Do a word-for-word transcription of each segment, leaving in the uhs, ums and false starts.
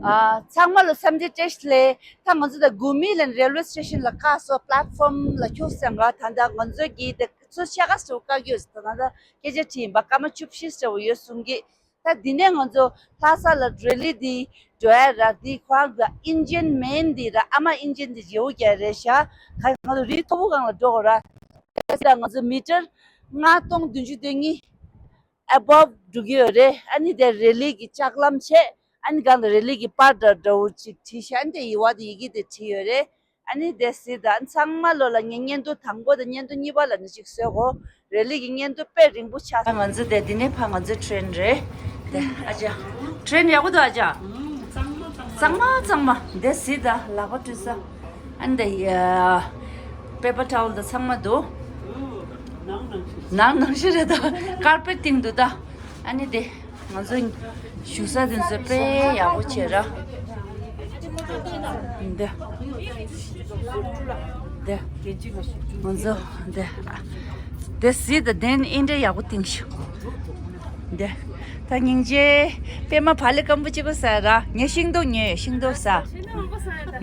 ཨ། ཚང་མ་ལ་འཚམས་འདྲི་བཀྲ་ཤིས་བདེ་ལེགས། ད་ང་ཚོ་ད་གུ་མི་ལན་རེལ་ཝེ་སི་ཊེ་ཤན་ལ་བཀག་སོང་། པླེ་ཊི་ཕོམ་ལ་འཁྱུག་སོང་ག་ད་ད་ང་ཚོ་གི་ད་ཚོ་ཆ་ག་སུ་བཀག་ཡོད་ད་ད་ད་སྐད་ཆ་དྲིས་ཡིན་པ། སྐར་མ་བཅུ་བཞི་ཙམ་ཡོད་གསུང་གི། ད་འདི་ནས་ང་ཚོ་ལྷ་ས་ལ་རེ་ལི་འདི་འགྲོ་ཡ་ར། འདི་ཁོ་རང་གི་ཨིན་ཇན་མེན་འདི་ར། ཨ་མ་ཨིན་ཇན་འདི་རྗེ་བོ་རྒྱ་རེད་ཤག་ཁ་ང་ཚོ་རི་མཐོ་པོ་སྒང་ལ་འགྲོ་དགོས་ར། ད་ང་ཚོ་མི་ཊར་ལྔ་སྟོང་བདུན་ཅུ་དོན་གཉིས་ཨ་བབ་འགྲོ་གི་ཡོད་རེད། ཨ་ནི་དེ་རེ་ལི་གི་ལྕགས་ལམ་བྱས། ཨ་ནི་སྒང་ལ་རེ་ལི་གི་པར་འདྲ་འདྲ་བོ་ཅིག་བྲིས་ཤག་ཨ་ནི་དེ་ཡི་བ་དེ་ཡི་གེ་དེ་བྲིས་ཡོད་རེད། ཨ་ནི་དེ་སི་ད་ཚང་མ་ལོ་ལ་ངས་བརྙན་ཐུང་དང་པོ་དང་བརྙན་ཐུང་གཉིས་པ་ལ་ནི་ཅིག་བཟོས་གོ། རེ་ལི་གི་བརྙན་ཐུང་དཔེ་རིང་པོ་ཆགས། ང་ཚོ་དེ་འདི་ནས་ཕར་ང་ཚོའི་ཊེན་རེད། དེ་ཨ་ཅག་ཊེན་ཡག་པོ་འདུག་ཨ་ཅག་གཙང་མ་གཙང་མ། དེ་སི་ད་ལག་པ་བཀྲུས་ས། ཨ་ནི་དེ་པེ་པར་ཊ་ཝལ་དང་ཚང་མ་འདུག་ནང་ནང་བཞིན་རེད་ད། ཀར་པེཊ་བཏིང་འདུག་ད། ཨ་ནི་དེ་ང་ཚོ་བཞུགས་ས་དེ་ཚོ་དཔེ་ཡག་པོ་བྱས་ར། འདི། འདི། ང་ཚོ་འདི། དེ་སི་ད་དེན་ཨིན་འདྲ་ཡག་པོ་བཏིང་ཤག་འདི། ད་སྙིང་རྗེ། པད་མ་བག་ལེབ་སྐམ་པོ་གཅིག་པོ་ཟ་ར། ངས་ཤིང་ཏོག་ཉོས། ཤིང་ཏོག་ཟ།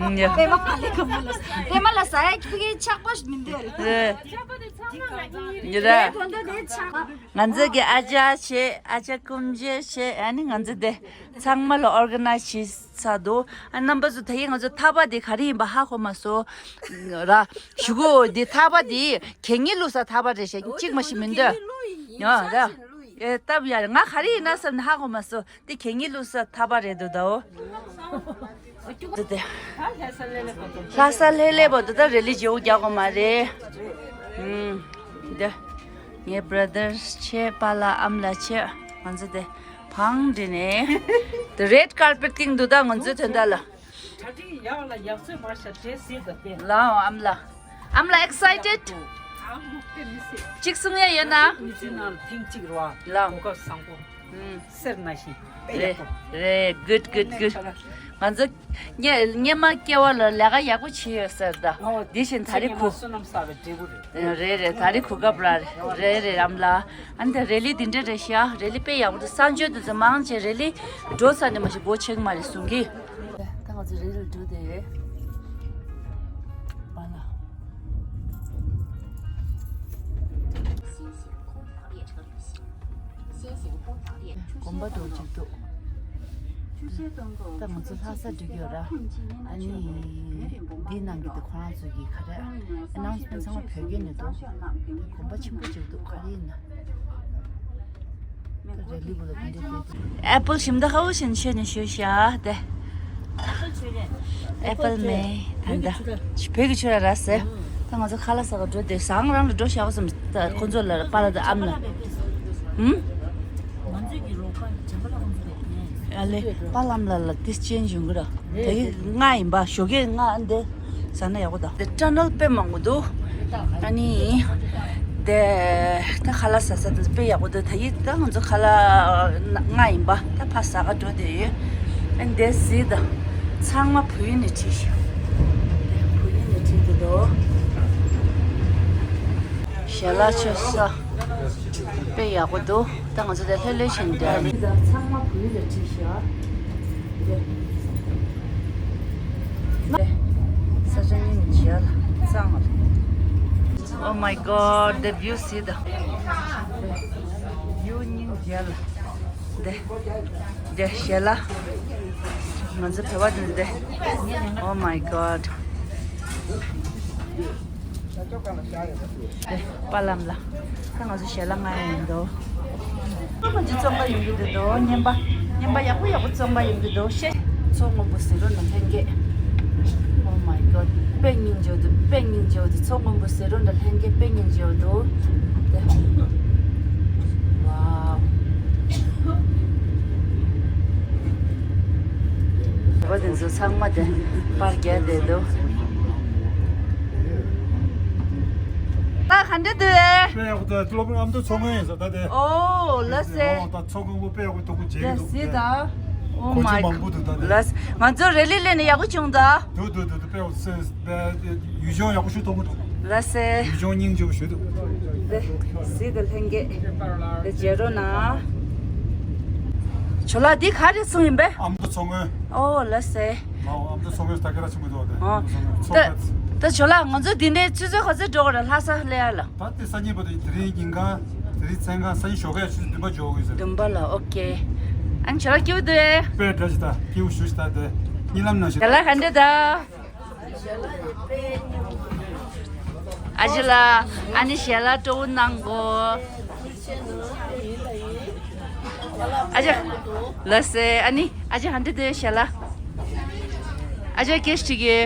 པད་མ་བག་ལེབ་སྐམ་པོ་ལ། པད་མ་ལ་ཟ་ཡ་ཕ་གིའི་ཆགས་པ་མི་འདུག་རེད། ཡིན་ར། ང་ཚོ་གི་ཨ་ཅག་བྱས། ཨ་ཅག་སྐུ་མཆེད་བྱས། ཨ་ནི་ང་ཚོ་དེ་ཚང་མ་ལ་ཨོར་ག་ནའི་ཛི་བྱས་ཚར་འདུག་ཨ་རྣམ་པ་ཚོ་ད་གིན་ང་ཚོ་ཐག་པ་དེ་ག་རེ་ཡིན་པ་ཧ་གོ་མ་སོང་ར། གཞུག་གུ་དེ་ཐག་པ་དེ་གད་སྙིགས་བླུགས་ས་ཐག་པ་རེད་ཤག་གཅིག་མ་ཞིག་མི་འདུག་ཡ་ར། ཨེ་སྟབས་ཡ། ང་ག་རེ་ཡིན་ན་བསམ་ནས་ཧ་གོ་མ་སོང་། དེ་གད་སྙིགས་བླུགས་ས་ཐག་པ་རེད་འདུག་ད་འོ། དེ་དེ། ལྷ་ས་ལྷེ་ལེ་བར་དུ་ད་རེ་ལི་བརྗེ་པོ་རྒྱག་དགོས་མ་རེད། ཨུམ། དེ། ངའི་བྷ་ར་དར་བྱས། པཱ་ལགས་ཨ་མ་ལགས་བྱས། ང་ཚོ་དེ་བང་སྒྲིག་ནས། དེ་རེད་ཀར་པེཊ་བཏིང་འདུག་ད་ང་ཚོའི་དོན་དག་ལ། གྲ་སྒྲིག་ཡག་ལ་ཡག་ཚོད་མ་ཤ་དྲེ་སྲིད་ད་དེ། ལའོ་ཨ་མ་ལགས། ཨ་མ་ལགས་ཨེག་སའི་ཊེཌ། ཨ་མོ་དེ་མི་སྲིད། གཅིག་གསུང་ཡ་ཡོད་ན། མི་ཚེ་ནང་ལ་ཐེངས་གཅིག་རེད་བ། ལའོ། གོ་སྐབས་བཟང་པོ། ཨུམ། སེར་ན་ཞིང་དཔེ་ཡག་པོ། རེད་རེད། གུཌ་གུཌ་གུཌ། ང་ཚོ་སྔ་སྔ་མ་སྐྱེ་བ་ལ་ལས་ཀ་ཡག་པོ་བྱས་ཡོད་ཟེར་ད། འོ་དེ་བཞིན་ད་རེས་ཁུ། བསོད་ནམས་བསགས་པའི་འབྲས་བུ་རེད། རེད་རེད། ད་རེས་གོ་སྐབས་རག་རེད། རེད་རེད་ཨ་མ་ལགས། ཨ་ནི་ད་རེ་ལི་འདི་འདྲ་རེད་ཤག་རེ་ལི་དཔེ་ཡག་པོ་འདུག་གསར་འབྱོར་དེ་ཚོ་མང་ཆེ་རེ་ལི་འགྲོ་ས་ནས་མ་ཤེས་སྒོ་ཕྱེ་གི་མ་རེད་གསུང་གི། ད་ང་ཚོ་རེ་ལི་འགྲོ་བསྡད་ཡོད། པཱ་ལགས། དགོན་པ་འདྲ་བོ་ཅིག་འདུག་ད་ང་ཚོ་ལྷ་ས་འགྲོ་གི་ཡོད་ར། ཨ་ནི་འདི་ནང་གི་དེ་ཁོ་རང་ཚོ་གི་ག་རེ་ཨ་ནང་ཚོ་ཚང་མ་བོད་སྐད་ནས་འདུག་དགོན་པ་ཆེན་པོ་ཅིག་འདུག་ག་རེ་ཡིན་ན། ཨེ་པལ་ཞིམ་ད་ཧ་བོ་ཞིན་ཤེས་ནས་ཤོད་ཤག་དེ། ཨེ་པལ་མེ་ད་ད། བོད་ཀྱི་ཆུ་ར་ར་སེ། ད་ང་ཚོ་ཁ་ལག་ཟ་ག་འགྲོ་དེ་ཟངས་རང་ལ་འགྲོ་ཤག་བསམ། ད་ཁོ་ཚོ་ལ་པཱ་ལགས་དང་ཨ་མ་ལགས། ཧུམ། ང་ཚོའི་གི་རོགས་པ་བྱམས་པ་ལགས་ཁོང་ཚོ་རེད། ཨ་ལེ། པཱ་ལགས་ལ་ལ་ཏིས་ཅན་བྱུང་གི་ར། དེ་གི་ལྔ་ཡིན་པ། ཞོགས་ཀས་ལྔ་ཨ་འདི་ཟ་ན་ཡག་པོ་ད། དེ་ཊ་ནལ་དཔེ་མང་པོ་འདུག་ཨ་ནི། དེ་ད་ཁ་ལག་ཟ་ས་དེ་དཔེ་ཡག་པོ་འདུག་ད་ཡིན་ད་ང་ཚོ་ཁ་ལག་ལྔ་ཡིན་པ། ད་ཕ་ཟ་ག་འགྲོ་དེ་ཡོད། ཨ་ནི་དེ་སི་ད་ཚང་མ་བོད་ཡིག་ནས་བྲིས་ཤག་བོད་ཡིག་ནས་བྲིས་འདུག་དོ། ཞལ་ལག་མཆོད་ས་དཔེ་ཡག་པོ་འདུག་ད་ང་ཚོ་དེ་ལྷོད་ལྷོད་བཞིན་འདུག་ཚང་མ་བོད་ཡིག་ལ་བྲིས་ཤག་ས་ཆ་སྙིང་རྗེ་ལ་གཙང་མ། Oh my God, the view see the view སྙིང་རྗེ་ལ། དེ་དེ་ཞལ་ལག་ང་ཚོ་བོད་པ་དེ་འདི། Oh my God. དེ་པཱ་ལགས་ལ། ད་ང་ཚོ་ཞལ་ལག་ང་ཡིན་དོ། ང་ཚོ་བཙོང་ག་ཡོང་གི་འདུག་དོ། རྔན་པ་རྔན་པ་ཡག་པོ་ཡག་པོ་བཙོང་ག་ཡོང་གི་འདུག་ཤེ། མཚོ་སྔོན་པོ་ཟེར་རོ་ན་ལྷན་རྒྱས། Oh my God. དཔེ་སྙིང་རྗེ་འདུག་དཔེ་སྙིང་རྗེ་འདུག་མཚོ་སྔོན་པོ་ཟེར་རོ་ན་ལྷན་རྒྱས་དཔེ་སྙིང་རྗེ་འདུག་དེ། Wow. བོད་དེ་ཚོ་ཚང་མ་དེ་པར་རྒྱག་བསྡད་འདུག་ད་ག་འདྲ་འདུག་ཨེ། དཔེ་ཡག་པོ་འདུག་སློབ་དཔོན་ཨ་མདོ་མཚོ་སྔོན་ཡིན་ས་ད་དེ། ཨོ་ལགས་སེ། ཨོ་ད་མཚོ་སྔོན་པོ་དཔེ་ཡག་པོ་དུག་པོ་མཇལ་གི་འདུག་ལགས་སེ་ད། ཨོ་མའི་གོ་ཆ་མང་པོ་འདུག་ད་དེ། ལགས་སེ། ང་ཚོ་རེ་ལི་སླེབས་ནས་ཡག་པོ་བྱུང་ད། འདུག་འདུག་འདུག་དཔེ་ཡག་པོ་སེ། ཡུལ་ལྗོངས་ཡག་པོ་ཞིག་མཐོང་གི་འདུག་ལགས་སེ། ཡུལ་ལྗོངས་སྙིང་རྗེ་པོ་ཞིག་འདུག་དེ་སི་དེ་ལྷན་རྒྱས་དེ་མཇལ་རོགས་གནང་། ཇོ་ལགས་འདི་ག་རེ་ཚོང་ཡིན་པས། ཨ་མདོ་མཚོ་སྔོན། ཨོ་ལགས་སེ། མ་འོ་ཨ་མདོ་མཚོ་སྔོན་ད་ག་ར་ཆེན་པོ་འདུག་དེ། ཨོ། ཨ་མདོ་མཚོ་སྔོན་མཚོ་ད་ཁ་ད་ཇོ་ལགས་ང་ཚོ་འདི་ནས་ཆུ་ཚོད་ག་ཚོད་འགྲོ་གི་རེད་ལྷ་ས་སླེབས་ཡ་ལ། ད་དེ་སང་ཉིན་བར་དུ་དེ་རིང་ཉིན་གང་དེ་རིང་མཚན་གང་སང་ཉིན་ཞོགས་ཀས་ཆུ་ཚོད་བདུན་པ་འཇོག་དགོས་ཟེར། བདུན་པ་ལ་ཨོ་ཀེ། ཨ་ནི་ཇོ་ལགས་སྐྱིད་པོ་འདུག་ཨེ། དཔེ་འདྲ་ཞིག་ད་སྐྱིད་པོ་ཞུ་ཞིག་ད་དེ་གཉིད་ལམ་ནང་ཞིག་ཇོ་ལགས་ག་འདྲ་ད། ཨ་ཅེ་ལགས་ཨ་ནི་ཞལ་ལག་སྤྲོ་བོ་གནང་གོ། ཨ་ཅེ། ལགས་སེ་ཨ་ནི་ཨ་ཅེ་ག་འདྲ་འདུག་ཞལ་ལག་ཨ་ཅེ་སྐད་ཞིག་གི།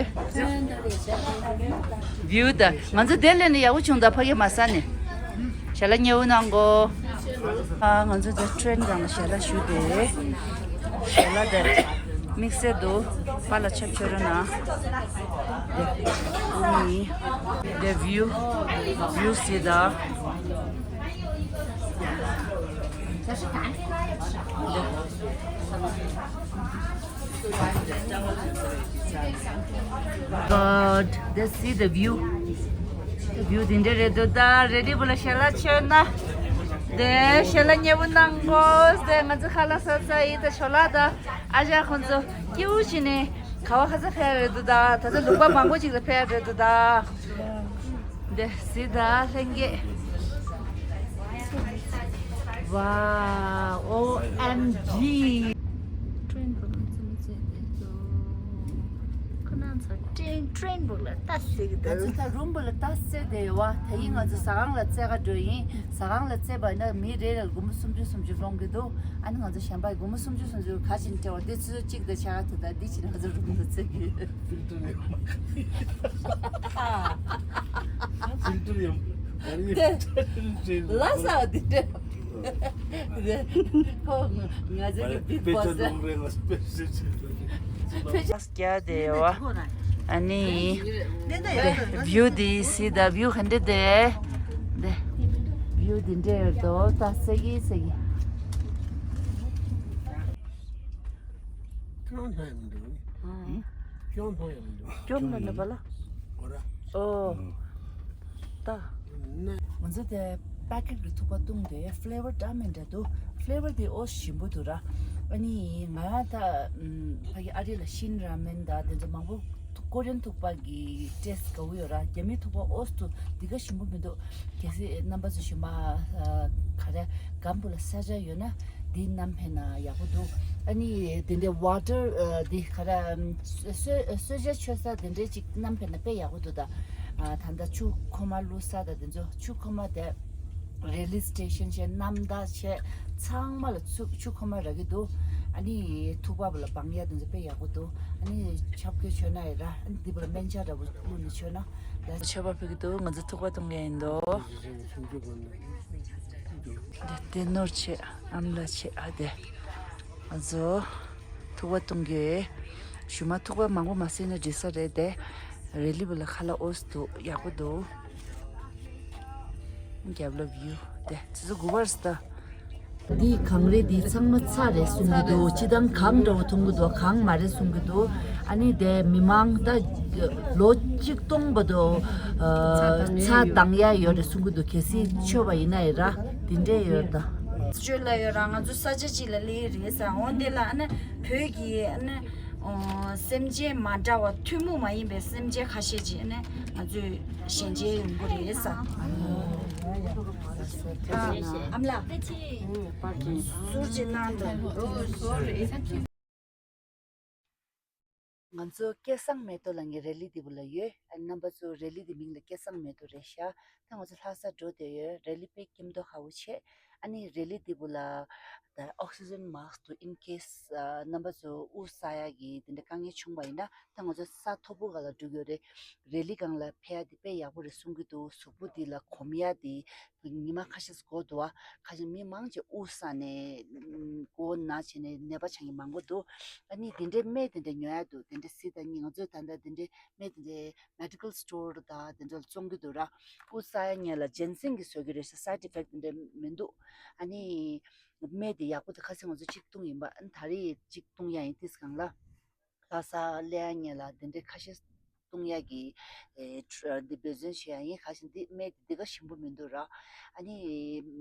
བིའུ་ད་ང་ཚོ་དེ་ལས་ནི་ཡག་པོ་བྱུང་ད་ཕ་གི་མ་ཟ་ནས། ཞལ་ལག་མཉེས་པོ་གནང་གོ། ཨ་ང་ཚོ་ད་ཊེན་སྒང་ལ་ཞལ་ལག་ཞུས་ཏེ། ཞལ་ལག་དེ་དམིགས་བསལ་འདུག་པཱ་ལགས་ཆབ་མཆོད་རོགས་གནང་། དེ་བིའུ་བིའུ་སི་ད། God, just see the view. View དེ་འདྲ་རེད་འདུག་ད་རེ་ཌི་བུ་ལ་ཞལ་ལག་མཆོད་ན། དེ་ཞལ་ལག་མཉེས་པོ་གནང་གོ། དེ་ང་ཚོ་ཁ་ལག་ཟ་ཚར་ཡིན། ད་ཇོ་ལགས་ད་ཨ་ཅག་ཁོང་ཚོ་སྐྱིད་པོ་བྱས་ནས་ག་བ་ག་ས་ཕེབས་རེད་འདུག་ད་ད་ཚོ་ལུང་པ་མང་པོ་ཅིག་ལ་ཕེབས་རེད་འདུག་ད། འདི་སི་ད་ལྷན་རྒྱས། Wow, O M G. ཊེན་བུ་ལ་ཙི་མི་ཙི་དེ་ཚོ། ཁོ་ན་ཚོ་ཊེན་ཊེན་བུ་ལ་ལྟ་སྲིད་ཀྱི་ང་ཚོ་འདུག་ད་རུམ་བུ་ལ་ལྟ་སྲིད་དེ་ཡོད་བ། དེ་ཡིན་ང་ཚོ་ཟ་ཁང་ལ་རྩེ་ག་འགྲོ་ཡིན། ཟ་ཁང་ལ་རྩེ་བ་ཡིན་ན་མི་རེ་རེ་ལ་སྒོར་མོ་སུམ་ཅུ་སུམ་ཅུ་སློང་གི་འདུག་ཨ་ནི་ང་ཚོ་གཞན་པ་སྒོར་མོ་སུམ་ཅུ་སུམ་ཅུ་ག་ཅིན་སྤྲད་བ་དེ་ཚོ་གཅིག་དང་ཆ་ག་ཐུག་ད་འདི་ཕྱིན་ང་ཚོ་རུམ་བུ་ལ་རྩེ་གི་ཡོད། ཕིལ་ཊར་ཡོད། ཕིལ་ཊར་ཡོད། ཨ་ནི་ལ་ས་འདི་འདྲ། ཁོ་ང་ཚོ་གི་བི་པེ་ཆ་པོ་ནོམ་རེ་ང་སྤེ་ཤལ་ཆེད་དུ་ཁྱེད་ཅག་དེ་ཡོད། ཨ་ནི་བིའུ་དེ་སི་ད་བིའུ་ག་འདྲ་དེ་དེ་བིའུ་དེ་འདྲ་ཡོད་དོ། ད་སེ་གི་སེ་གི་ཁྱོད་ཕན་མི་འདུག་ཨ། ཁྱོད་ཕན་ཡང་མི་འདུག་སྐྱོན་ལ་ནི་བ་ལ། འོ་ར། ཨོ། ད། ང་ཚོ་དེ་པེ་ཀེཊ་གི་ཐུག་པ་བཏུང་དེ་ཕི་ལེ་བར་འདྲ་མི་འདྲ་འདུག་ཕི་ལེ་བར་དེ་ཨོ་ཞིམ་པོ་འདུག་ར། ཨ་ནི་ང་ད་ཕ་གི་ཨ་རི་ལ་ཤིན་ར་མེན་ད་དེ་ཚོ་མང་པོ་ཀོ་རི་ཡན་ཐུག་པ་གི་ཊེ་སི་ཊི་དགའ་པོ་ཡོད་ར། རྒྱ་མིའི་ཐུག་པ་ཨོ་སི་འདུག་འདི་ག་ཞིམ་པོ་མི་འདུག་གལ་སྲིད་རྣམ་པ་ཚོ་ཞུ་མ་ག་རེ་སྒམ་བུ་ལ་ས་ཆ་ཡོད་ན། འདི་བསྣམས་ཕེབས་ན་ཡག་པོ་འདུག་ཨ་ནི་དེ་འདྲའི་ཝ་ཊར་འདི་ག་རེ་གསོལ་གསོལ་ཇ་མཆོད་ས་དེ་འདྲའི་ཅིག་བསྣམས་ཕེབས་ན་དཔེ་ཡག་པོ་འདུག་ད་ད་ལྟ་ཆུ་ཁོལ་མ་བླུགས་ས་དང་དེ་ཚོ་ཆུ་ཁོལ་མ་དེ་རེ་ལི་སི་ཊེ་ཤན་བྱས་གནམ་བདག་བྱས་ཚང་མ་ལ་ཆུ་ཆུ་ཁོལ་མ་རག་གི་འདུག་ཨ་ནི་ཐུག་པ་བུ་ལ་སྦང་ཡ་དེ་ཚོ་དཔེ་ཡག་པོ་འདུག་ཨ་ནི་ཆབ་ཀྱི་མཆོད་ན་ཡི་ར། ཨ་ནི་འདི་བུ་ལ་སྨན་ཆ་འདྲ་པོ་བླུགས་ནས་མཆོད་ན་ལ་མཆོད་པ་ཕུལ་གི་འདུག་ང་ཚོ་ཐུག་པ་གཏོང་གི་ཡིན་འདུག་དེ་ནོར་ཆེ་ཨམ་ལ་ཆེ་ཨ་དེ། ང་ཚོ་ཐུག་པ་གཏོང་གི་ཞུ་མ་ཐུག་པ་མང་པོ་མ་ཟིན་ན་འགྲིག་ས་རེད་དེ། རེ་ལི་བུ་ལ་ཁ་ལག་ཨོ་སི་འདུག་ཡག་པོ་འདུག་རྒྱབ་ལ་བིའུ་དེ་ཙི་ཙི་གུ་བར་སི་ད། འདི་གངས་རི་འདི་ཚང་མ་ཚ་རེད་གསུང་གི་འདུག་སྤྱི་བཏང་གངས་འདྲ་བོ་མཐོང་གི་འདུག་གངས་མ་རེད་གསུང་གི་འདུག་ཨ་ནི་དེ་མི་མང་ད་ལོ་གཅིག་སྟོང་བར་དུ་ཚ་ལྡང་ཡ་ཡོད་རེད་གསུང་གི་འདུག་གལ་སྲིད་མཆོད་པ་ཡིན་ན་ཡི་ར་དེ་འདྲས་ཡོད་ད། བརྗོད་ལ་ཡོད་ར་ང་ཚོ་ས་ཆ་གཅིག་ལ་སླེབས་རེད་ཟེར། འོ་འདི་ལ་ཨ་ནི་བོད་ཀྱི་ཨ་ནི་སེམས་ཅན་མ་འདྲ་བ་ཐུན་མོང་མ་ཡིན་པའི་སེམས་ཅན་ཁ་ཤས་ཅིག་ཨ་ནི་ང་ཚོས་ཞལ་མཇལ་ཡོང་གི་རེད་ཟེར། ཨ་མ་ལགས། ཟུར་གཅིག་གནང་དང་། ང་ཚོ་སྐལ་བཟང་མེ་ཏོག་ལ་ངའི་རེ་ལི་འདི་བུ་ལ་ཡོད། ཨ་རྣམ་པ་ཚོ་རེ་ལི་འདི་མིང་ལ་སྐལ་བཟང་མེ་ཏོག་རེད་ཤག་ད་ང་ཚོ་ལྷ་ས་འགྲོ་བསྡད་ཡོད། རེ་ལི་དཔེ་སྐྱིད་མདོག་ཁ་པོ་བྱས། ཨ་ནི་རེ་ལི་འདི་བུ་ལ་ད་ཨོག་སི་ཇན་མཱ་སི་ཀི་འདུག in case རྣམ་པ་ཚོ་དབུགས་བསགས་ཡག་གི་དེ་འདྲ་དཀའ་ངལ་བྱུང་བ་ཡིན་ན་ད་ང་ཚོ་ས་མཐོ་པོ་སྒང་ལ་འགྲོ་གི་ཡོད་རེད། རེ་ལི་སྒང་ལ་ཕེབས་ཡག་དེ་དཔེ་ཡག་པོ་རེད་གསུང་གི་འདུག་གཟུགས་པོ་འདི་ལ་གོམས་ཡག་དེ། ཉི་མ་ཁ་ཤས་འགོར་འདུག་བ། ཁ་ཤས་མི་མང་ཆེ་དབུགས་བསགས་ནས་མགོ་ན་བྱས་ནས་ནད་པ་ཆགས་མཁན་མང་པོ་འདུག་ཨ་ནི་དེ་འདྲའི་སྨན་དེ་འདྲ་ཉོ་ཡ་འདུག་དེ་འདྲ་སི་ད་ནི་ང་ཚོས་ད་ལྟ་དེ་འདྲའི་སྨན་དེ་འདྲའི་མེ་ཌི་ཀལ་སི་ཊོར་དང་དེ་ཚོ་ལ་བཙོང་གི་འདུག་ར། དབུགས་བསགས་ཡ་ཉེ་ལ་ཇེན་སིང་གིས་བཟོས་ཀྱི་རེད་ཤག་སའེ་ཌི་ཨི་ཕེག་དེ་འདྲ་མི་འདུག་ཨ་ནི་སྨན་དེ་ཡག་པོ་དེ་ཁ་སང་ང་ཚོ་གཅིག་བཏུང་ཡིན་པ། ཨ་ནི་ད་རེས་གཅིག་བཏུང་ཡ་ཡིན། དེ་སྒང་ལ་ལྷ་ས་སླེབས་ཡ་ཉེ་ལ་དེ་འདྲའི་ཁ་ཤས། བཏུང་ཡག་གི་ཨེ་ཊ་འདི་འབད་བརྩོན་བྱེད་ཡག་ཡིན། ཁ་ཤས་འདི་སྨན་འདི་འདི་ག་ཞིམ་པོ་མི་འདུག་ར། ཨ་ནི་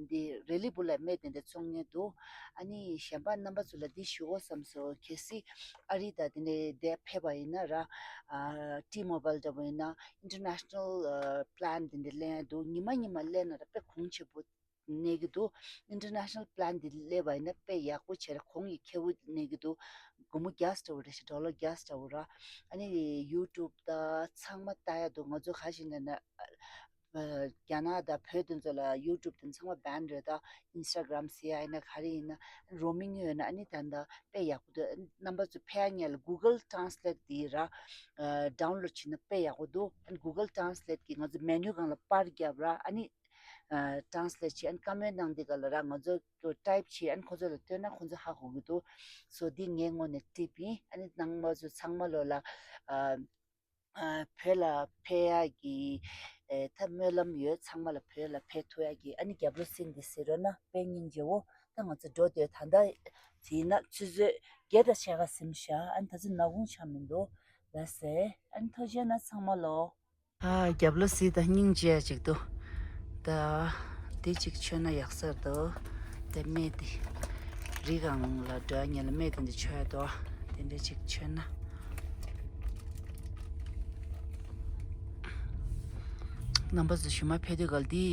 འདི་རེ་ལི་བུ་ལ་སྨན་དེ་འདྲ་བཙོང་མཁན་འདུག་ཨ་ནི་གཞན་པ་རྣམ་པ་ཚོ་ལ་འདི་ཞུ་དགོས་བསམ་སོང་། གལ་སྲིད་ཨ་རི་དང་དེ་འདྲ་དེ་ཕེབས་པ་ཡིན་ན་ར། ཨ་T-Mobile འདྲ་པོ་ཡིན་ན་ཨིན་ཊར་ནེ་ཤ་ནལ་ཨ་པི་ལན་དེ་འདྲ་ལེན་ཡག་འདུག་ཉི་མ་ཉི་མ་ལེན་ན་ར་དཔེ་གོང་ཆེན་པོ་གནས་ཀྱི་འདུག་ཨིན་ཊར་ནེ་ཤ་ནལ་པི་ལན་འདི་སླེབས་པ་ཡིན་ན་དཔེ་ཡག་པོ་བྱས་ར་གོང་གི་ཁེ་པོ་གནས་ཀྱི་འདུག་སྒོར་མོ་བརྒྱ་ཙམ་འདྲ་བོ་རེད་ཤག་ཌོ་ལར་བརྒྱ་ཙམ་འདྲ་བོ་ར། ཨ་ནི་ཡུ་ཊུབ་དང་ཚང་མ་ལྟ་ཡག་འདུག་ང་ཚོ་ག་ཞིག་ན་ན་ཨ་རྒྱ་ནག་དང་བོད་དེ་ཚོ་ལ་ཡུ་ཊུབ་དེ་ཚང་མ་བྷན་རེད། ད་ཨིན་སི་ཊ་གྷི་རམ་ཟེར་ཡག་ཡིན་ན་ག་རེ་ཡིན་ན་རོ་མིང་ཡོད་ན། ཨ་ནི་ད་ལྟ་དཔེ་ཡག་པོ་འདུག་རྣམ་པ་ཚོ་ཕལ་ཆེར་ལ་གུ་གལ་ཊེན་སི་ལེཊ་དེ་ར་ཌའུན་ལོཌ་བྱས་ན་དཔེ་ཡག་པོ་འདུག་ཨ་ནི་གུ་གལ་ཊེན་སི་ལེཊ་གིས་ང་ཚོ་མེ་ནུ་སྒང་ལ་པར་བརྒྱབ་ར། ཨ་ནི་ཊེན་སི་ལེཊ་བྱས། ཨ་ནི་ཀོ་མེན་ཊི་ནང་འདི་ག་ལ་ར་ང་ཚོ་ཊའིབ་བྱས། ཨ་ནི་ཁོ་ཚོ་ལ་སྟོན་ན་ཁོ་ཚོ་ཧ་གོ་གི་འདུག་སོ་འདི་ངའི་ངོས་ནས་ཊིབ་ཡིན། ཨ་ནི་རྣམ་པ་ཚོ་ཚང་མ་ལོ་ལ་ཨ་ཨ་བོད་ལ་ཕེབས་ཡག་གི་ཨེ་ད་སྨོན་ལམ་ཡོད། ཚང་མ་ལ་བོད་ལ་ཕེབས་ཐུབ་ཡག་གི། ཨ་ནི་རྒྱབ་ལོགས་སེ་འདི་གཟིགས་རོགས་གནང་། དཔེ་སྙིང་རྗེ་བོ། ད་ང་ཚོ་འགྲོ་སྡོད་ད་ལྟ་བྱས་ན་ཆུ་ཚོད་བརྒྱད་དང་ཕྱེད་ཀ་ཟིན་ཤག་ཨ་ནི་ད་ཚོད་ནག་ཁུང་ཆགས་མི་འདུག་ལགས་སེ། ཨ་ནི་ཐུགས་རྗེ་གནང་ཚང་མ་ལོ། ཨ་རྒྱབ་ལོགས་སེ་ད་སྙིང་རྗེ་ཅིག་འདུག་ད་དེ་ཅིག་མཆོད་ན་ཡག་ས་འདུག་དེ་སྨན་དེ་རི་སྒང་ལ་འགྲོ་ཡག་ཉེ་ལ་སྨན་དེ་འདྲ་མཆོད་ཡག་འདུག་དེ་འདྲ་ཅིག་མཆོད་ན། རྣམ་པ་ཚོ་ཞུ་མ་ཕེབས་དུས་ག་ལ་འདི་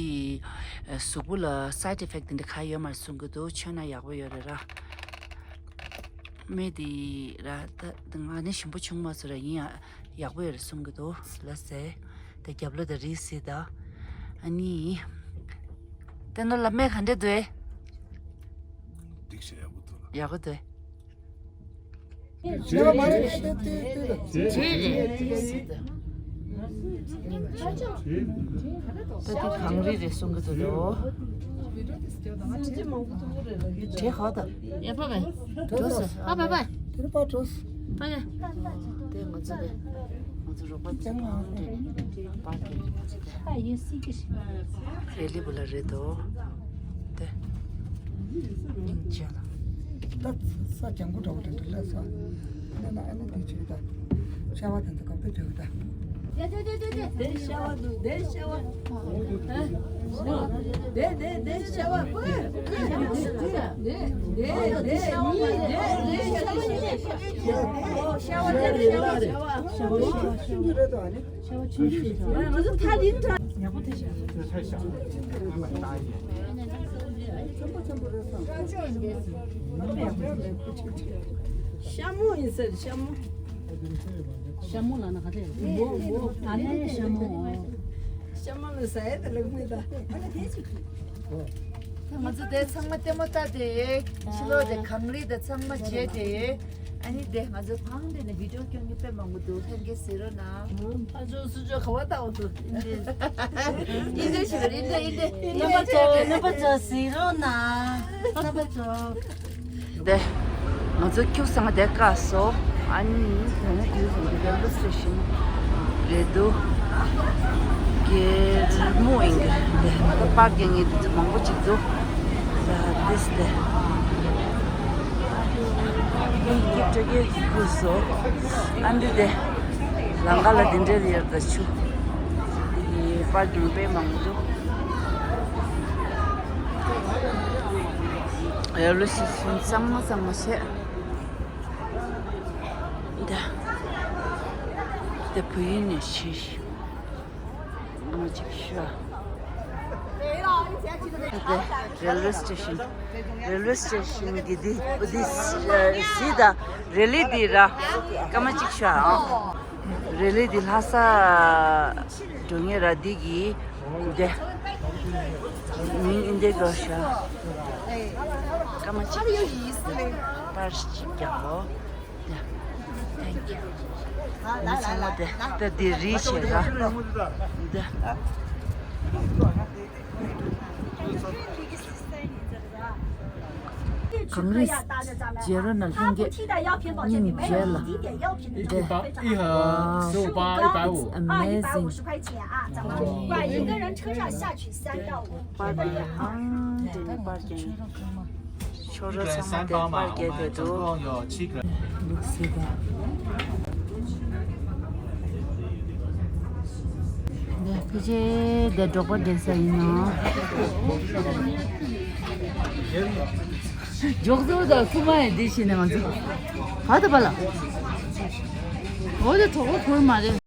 གཟུགས་པོ་ལ་སའིཌ་ཨི་ཕེག་དེ་འདྲ་ག་ཡོད་མ་རེད་གསུང་གི་འདུག་མཆོད་ན་ཡག་པོ་ཡོད་རེད་ར། སྨན་དེ་ར་ད་ང་ནི་ཞིམ་པོ་བྱུང་མ་སོང་ར། ཡིན་ཡང་ཡག་པོ་ཡོད་རེད་གསུང་གི་འདུག་ལགས་སེ། དེ་རྒྱབ་ལོགས་དེ་རི་གཟིགས་དང་། ཨ་ནི་དེ་ནོར་ལ་སྨན་ག་འདྲ་འདུག་འགྲིག་ཤག་ཡག་པོ་འདུག་ཡག་པོ་འདུག་རྗེས་རེད། ད་དེ་གངས་རི་རེད་གསུང་གི་འདུག་ལོ། རྗེས་ཧ་ད། ཡ་ཕ་བས། འགྲོ་སོང་། ཨ་བ་བ། དེ་རུ་པ་འགྲོ་སོང་། ཨ་ཡ། དེ་ང་ཚོ་རེད། ང་ཚོ་རོགས་པ་ཚོ་གང་འདྲ་པར་ཀིང་རེད། རེ་ལི་བུ་ལ་རེད་དོ། དེ། སྙིང་རྗེ་ལ། ད་ས་ལྗང་ཁུ་འདྲ་བོ་དེ་འདྲ་ལ་ས། ཨ་ནི་ཨ་ནི་དེ་ཅིག་ད། ཤ་བ་དེ་ཚོ་ག་པེ་བྱེད་ད། དེ་ཤ་བ་འདུག་དེ་ཤ་བ། དེ་དེ་དེ་ཤ་བ་པོ། དེ་དེ་དེ་གཉིས་དེ་དེ་དེ་ཤ་བ་གཉིས། ཤ་བ་དེ་ཤ་བ་ཤ་བ་ཤ་བ་ཤ་བ་ཤ་བ་ཤ་བ་ང་ཚོ་ཐག་རིང་དྲགས། ཉག་པོ་དེ་ཤ་བ། ཤ་མོ་ཡིན་ཟེར་ཤ་མོ། ཤ་མོ་ལ་ན་ག་དེ་མོ་མོ་ཨ་ནེ་ཤ་མོ། ཤ་མོ་ལ་ཟ་ཡ་དེ་ལ་མི་ད། ང་ཚོ་དེ་ཚང་མ་ལྟད་མོ་ལྟ་དེ་ཕྱི་ལོགས་དེ་གངས་རི་དེ་ཚང་མ་མཇལ་དེ། ཨ་ནི་དེ་ང་ཚོ་ཕང་དེ་ནས་བི་ཌིའོ་སྐྱོང་མཁན་དཔེ་མང་པོ་འདུག་ལྷན་རྒྱས་གཟིགས་རོགས་གནང་། ཨ་ཚོ་སུ་ཚོ་ག་བ་ལྟ་བ་འདུག་ཨིན་ཌི་ཞིག་ཨིན་ཌི་ཨིན་ཌི། རྣམ་པ་ཚོ་རྣམ་པ་ཚོ་གཟིགས་རོགས་གནང་། རྣམ་པ་ཚོ། དེ། ང་ཚོ་ཁྱུག་ཚང་མ་དེ་བཀག་སོང་། ཨ་ནི་དེ་ནས་དུས་སུ་རེ་ལ་ཝེ་སི་ཊེ་ཤན་རེད་འདུག་གད་མོ་ཡིན་གྱི་དེ་ད་པར་ཀིང་ངི་དེ་ཚོ་མང་པོ་ཅིག་འདུག་ད་དེ་སི་དེ་ཡིན་གྱི་སྤྲོ་སྐྱིད་ཁུལ་སོང་། ཨ་འདི་དེ་ལམ་ཁ་ལ་དེ་འདྲའི་ཡོད་ད་ཆུ་དེ་པར་ཀིང་དཔེ་མང་པོ་འདུག་ཡ་ལོ་ཤི་ཤིན་གཙང་མ་གཙང་མ་བྱས། ད། དེ་བོད་ཡིག་ནས་ཤེས། ཨ་མ་ཅིག་ཤོག་དེ་རེལ་ཝེ་སི་ཊེ་ཤན། རེལ་ཝེ་སི་ཊེ་ཤན་གྱི་འདི་འདི་གཟིགས་དང་། རེ་ལི་འདི་ར་སྐར་མ་གཅིག་ཤོག་ཨ། རེ་ལི་འདི་ལྷ་ས་འགྲོ་ངེས་ར། འདི་གི་འདི་མིང་ཨིན་དེ་གོ་ཤོག་སྐར་མ་གཅིག་པར་གཅིག་རྒྱག་གོ། Thank you. ཨ་ནི་ཚང་མ་དེ་ད་འདི་རིལ་བྱེད་ག་འདི། གངས་རི་རྗེ་རོ་ན་ལྷན་རྒྱས་སྙིང་རྗེ་ལ། འདི། Wow, it's amazing. པར་རྒྱག་ཨང་དེ་ནས་པར་རྒྱག་ཡིན། ཕྱོགས་ར་ཚང་མ་དེ་པར་རྒྱག་དེ་འདུག་ལུག་སི་དང་། ཅེ་དེ་འབྲོག་པ་འདྲེན་ས་ཡིན་ནོ། འཇོག་ཚོ་དང་སུ་མ་ཡི་འདི་ཤེས་ནས་ང་ཚོ་ག་དུ་བ་ལ། འོ་དེ་གྲོགས་པོ་ཁུར་མ་རེད།